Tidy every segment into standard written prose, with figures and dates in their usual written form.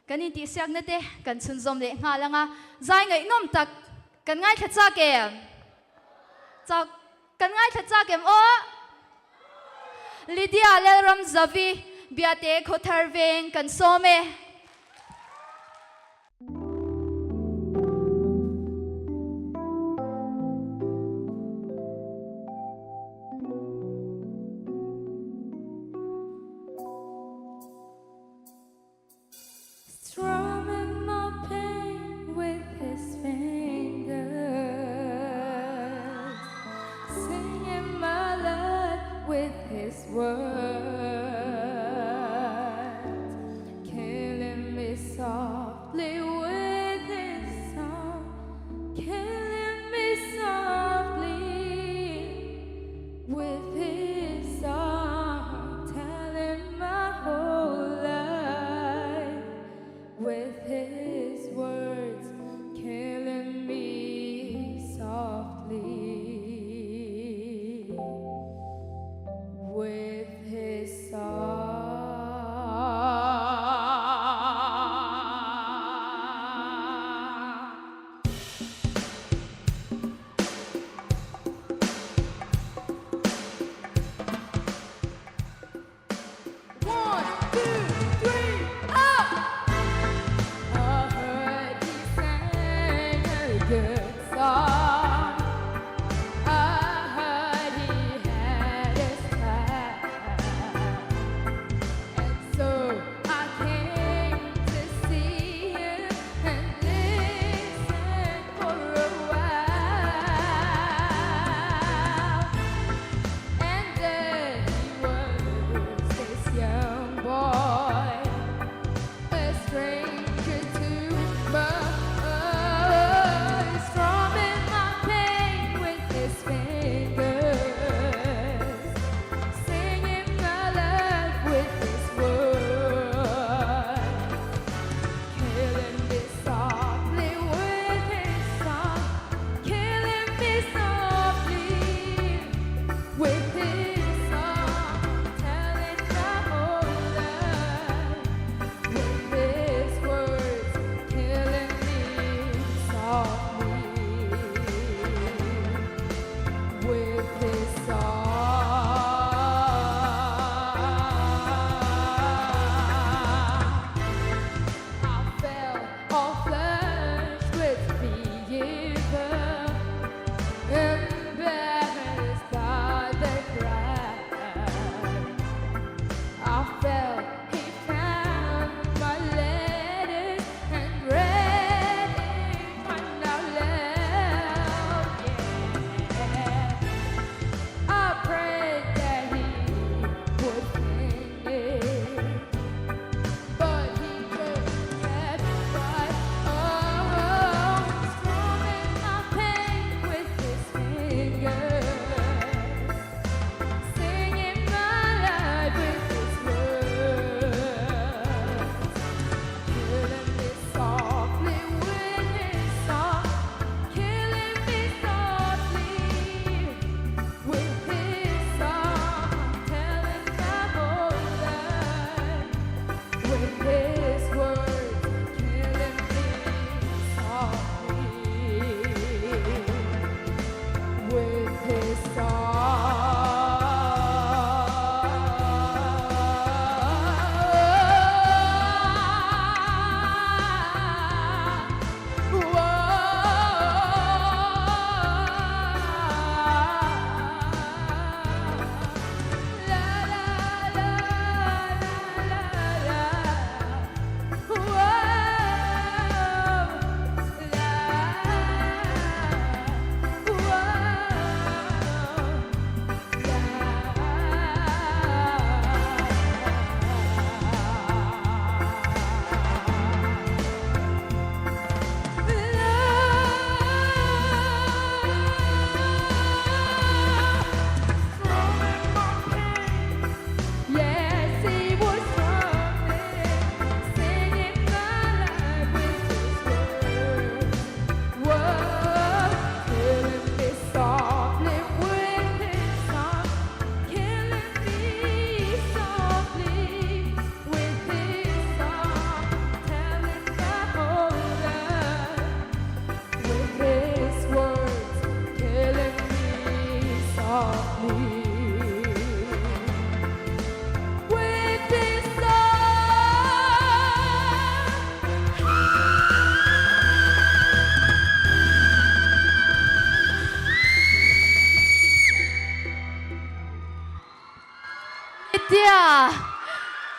Kan intihsiakna te kan chhunzawm leh nghal ang a, zai ngaihnawm tak kan ngaithla chak em? Chak kan ngaithla chak em aw? Lydia Lalramzavi Biate Khawthar Veng kan sawm e. Strumming my pain with his fingers, singing my love with his words, killing me softly with his song, killing me softly with his song, telling my whole life with his words, killing me softly with his song. One, two, three, up! I heard he sang.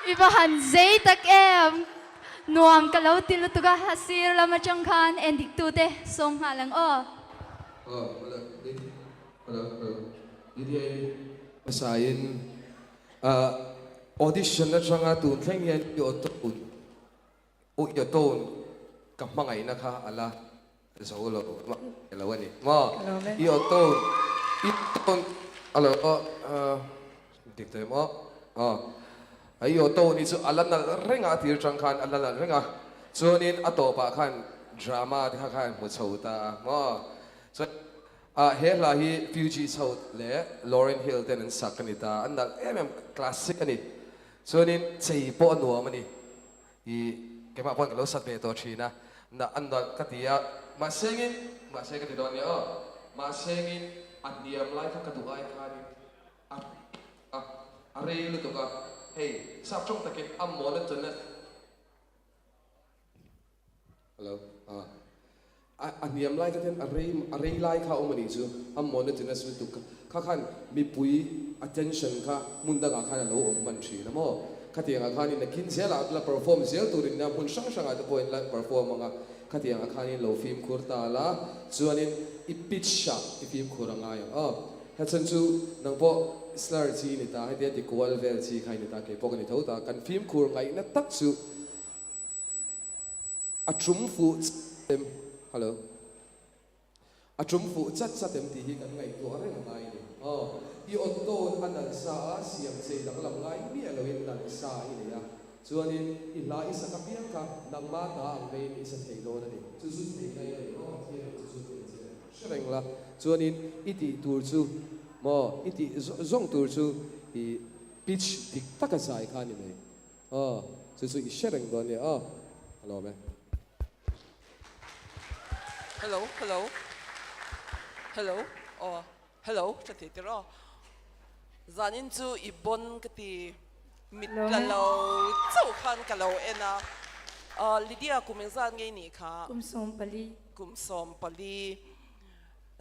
I va han zei tak em! Nuam ka lo ti lutuk a, a sir lam atang khan en dik tute sawm nghal ang aw. Aw, hello, hello, hello, Lydia i hmasain audition atanga tun thleng hian i aw tone U i aw tone ka hmangaihna kha a la zo lo lo a ni maw? I aw tone i tone a lo aw dik tawh em aw aw i aw tone hi chu a la nalh reng a a tir tang khan a la nalh reng a chuanin a tawpah khan drama te kha khan hmu chho ta a maw chuan ah he hla hi Fugees ho leh Lauryn Hill ten an sak a ni ta a nalh em em classic a ni chuanin chei pawh a nuam a ni. I keimah pawhin ka lo sat ve tawh thin a, na a nalh ka ti a, mahsengin, mahse ka ti dawn nia aw, mahsengin a hniam lai kha ka duh ai khanin a a a rei lutuk a, hei sap tawng takin a monotonous, hello, ah. A a hniam lai kha hian a rei a rei lai kha a awm a nih chu, a monotonous lutuk kha. Kha khan mipui attention kha hmun dangah khan a lo awm hman thin a maw? Khatiangah khanin a kin zelah la perform zel turin nia hmun hrang hrangah te pawhin la perform ang a, khatiangah khanin lo fimkhur ta la, chuanin i pitch ah i fimkhur a ngai ang aw. Hachhan chu nang pawh slur chi i ni ta, hetia ti kual vel chi kha i ni ta, kei pawh ka ni tho ta, kan fimkhur ngaihna tak chu A tum fuh chat em? Hello. A tum fuh chat chat em tih hi kan ngaihtuah reng a ngai a ni. Aw, i aw tone a nalh sa a, siam chei danglam ngai miah loin nalh sa i nei a. Chuanin i hla i sak apiang kha nangma ta ang maiin i sa thei dawn a ni. Chu chu thei ngai a ni maw? Pathianin chu chu thei che hre reng la. Chuanin i tih tur chu maw, i tih zawng tur chu i pitch dik taka zai kha a ni mai. Aw, chu chu i hre reng dawn nia aw, a lawm e. Hello, hello, hello, aw, hello, tha thei tir aw. Zanin chu i bon ka ti, mit la lo chauh khan ka lo en a. Lydia kum engzat nge i nih kha? Kum 14. Kum 14.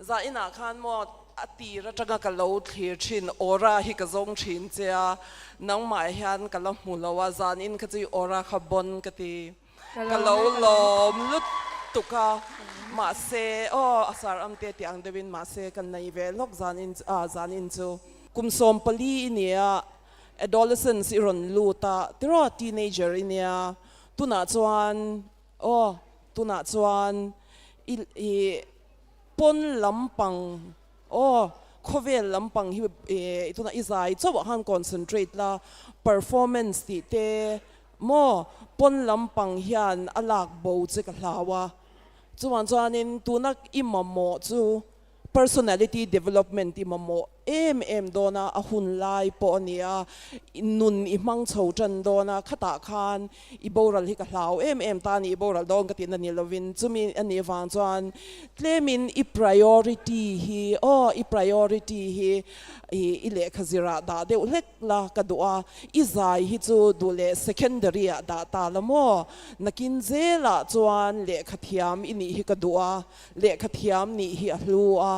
Zainah khan maw a tir atanga ka lo thlir thin aura hi ka zawng thin che a, nangmah hian ka la hmu lo a, zanin kha chu i aura kha bon ka ti, ka lo lawm lutuk a, mahse aw a sar am te tih ang deuhin mahse ka nei ve lawk zanin a zanin chu. Kum 14 i nia, adolescence i rawn lut a, tiraw teenager i nia, tunah chuan aw tunah chuan i i Pawn lampang aw khawvel lampang hi i tunah i zai chauh ah khan concentrate la, performance tih te maw pawn lampang hian a lak bo che ka hlau a, chuvang chuanin tuna i mamawh chu personality development i mamawh em em dawn a, a hun lai pawh a ni a, nun i hmang chho tan dawn a, khatah khan i boral hi ka hlau em em ta a ni, i boral dawn ka tihna ni lovin chumi a nih vang chuan tlemin i priority hi aw i priority hi i lehkha zirah dah deuh hlek la ka duh a, i zai hi chu duh leh secondary ah dah ta la maw, nakin zelah chuan lehkha thiam i nih hi ka duh a, lehkha thiam nih hi a hlu a.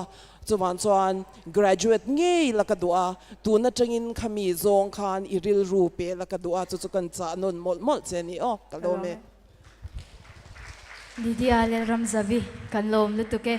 Chuvang chuan graduate ngei la ka duh a, tun atangin khami zawng khan i rilru pe la ka duh a, chu chu kan chah nawn mawlh mawlh che a ni aw, ka lawm e. Lydia Lalramzavi, kan lawm lutuk e.